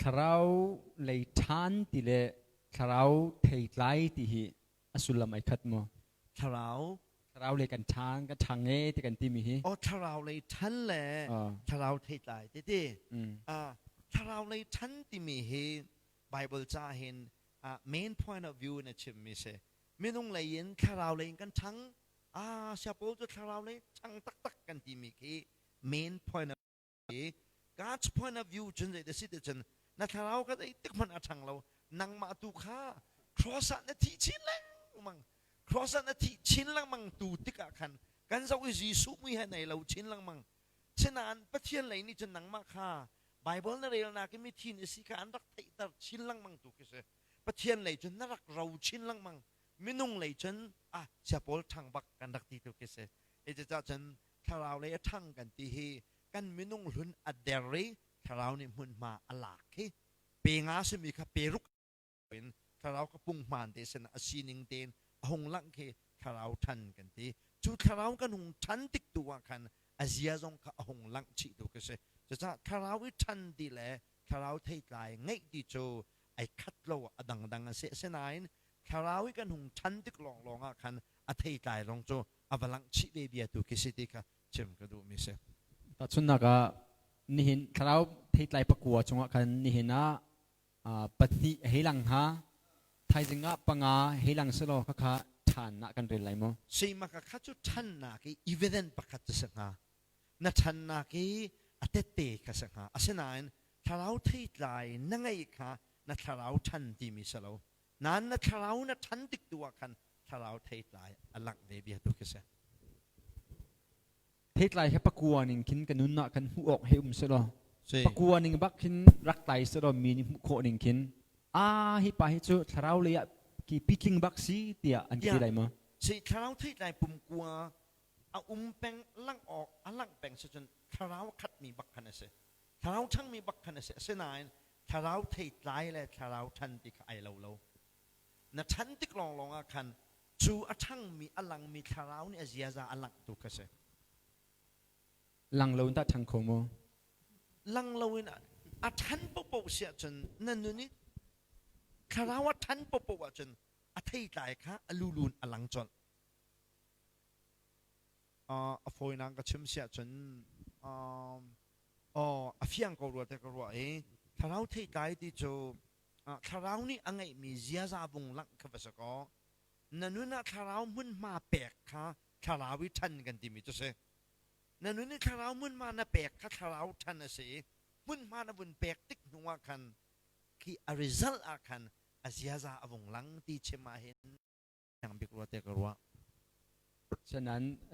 Thlarau lei ṭhan ti le thlarau theitlai ti hi a sullam ai khat maw? Thlarau Thlarau lei kan ṭhan, kan ṭhang e ti kan timi hi. O thlarau lei ṭhan le thlarau theitlai ti ti. Thlarau lei ṭhan timi hi Bible ca hin main point of view in a chimmi si. Minung lei in thlarau lei in kan ṭhang. Ah, siapawl cu thlarau lei ṭhang taktak kan timi khi main point of God's point of view cun zei si ti cun na thlarau kha zeitik hmanh a ṭhang lo. Nangmah tu kha cross ah na thi chin lengmang, cross ah na thi chin lengmang tu tikah khan kan zoh i Jesuh mui he nei lo chin lengmang. Sinain Pathian lei nih cun nangmah kha Bible na relnak i mithi na si kha an rak theihter chin lengmang tu khi si. Pathian lei cun na rak ro chin lengmang, minung lei cun ah siapawl ṭhang bak kan rak ti tu khi si. Cucaah cun thlarau lei a ṭhang kan ti hi kan minung hlun a der i thlarau nih hmunhma a lak hi pe nga simi kha pe ruk in thlarau ka punghman te sin a sining tein a hung langh khi thlarau ṭhan kan ti. Cu thlarau kan hung ṭhan tik tu ah khan a zia zong kha a hung langh chih tu khi si. Cucaah thlarau i ṭhan ti le thlarau theitlai ngeih ti cu ai khat lo, a dangdang a si. Asinain thlarau i kan hung ṭhan tik lawnglawng ah khan a theitlai zong cu a va langh chih ve bia tu khi si ti kha chim ka duhmi si. Tahchunhnak ah, nihin thlarau theitlai pakua chungah khan nihin ah pahnih hei lang hnga, thaizing ah panga hei lang selaw khakha ṭhannak kan rel lai maw? Seimaka kha cu ṭhannak i evidence pakhat cu si hnga. Na ṭhannak i a tette kha si hnga. Asinain thlarau theitlai na ngeih kha na thlarau ṭhan timi si lo. Nain na thlarau na ṭhan tik tu ah khan thlarau theitlai a langh ve bia tu khi si. Theitlai he pakua ning khin ka nun ah kan hmuh awk he um selaw, pakua ning bak khin rak tlai selaw, mi nih hmuh khawh ning khin a hi pa hi cu thlarau lei ah ki pitling bak si tiah an ti lai maw? Si, thlarau theitlai pumkua a um peng langh awk a langh peng si cun thlarau khatmi bak khan a si, thlarau ṭhangmi bak khan a si. Asinain thlarau theitlai le thlarau ṭhan ti kha ai lo lo. Na ṭhan tik lawnglawng ah khan cu a ṭhangmi a langmi thlarau nih a ziaza a langh tu kha si. Lang lo in tah ṭhang kho maw? Lang lo in a ṭhan paohpaoh si ahcun, na nun i thlarau a ṭhan paohpaoh ahcun a theitlai kha a lulun a lang colh. A fawinak ka chim si ahcun a fiang ko rua te ka ruah i thlarau theitlai ti cu thlarau nih a ngeihmi ziaza vung langh kha va si kaw, na nun ah thlarau hmunhma pek kha thlarau i ṭhan kan timi cu si. Na nun i thlarau hmunhma na pek kha thlarau ṭhan a si i hmunhma na vun pek tik hnu ah khan khi a result ah khan a ziaza a vung lang ti chim ah hin bik rua te ka ruah. Sanan.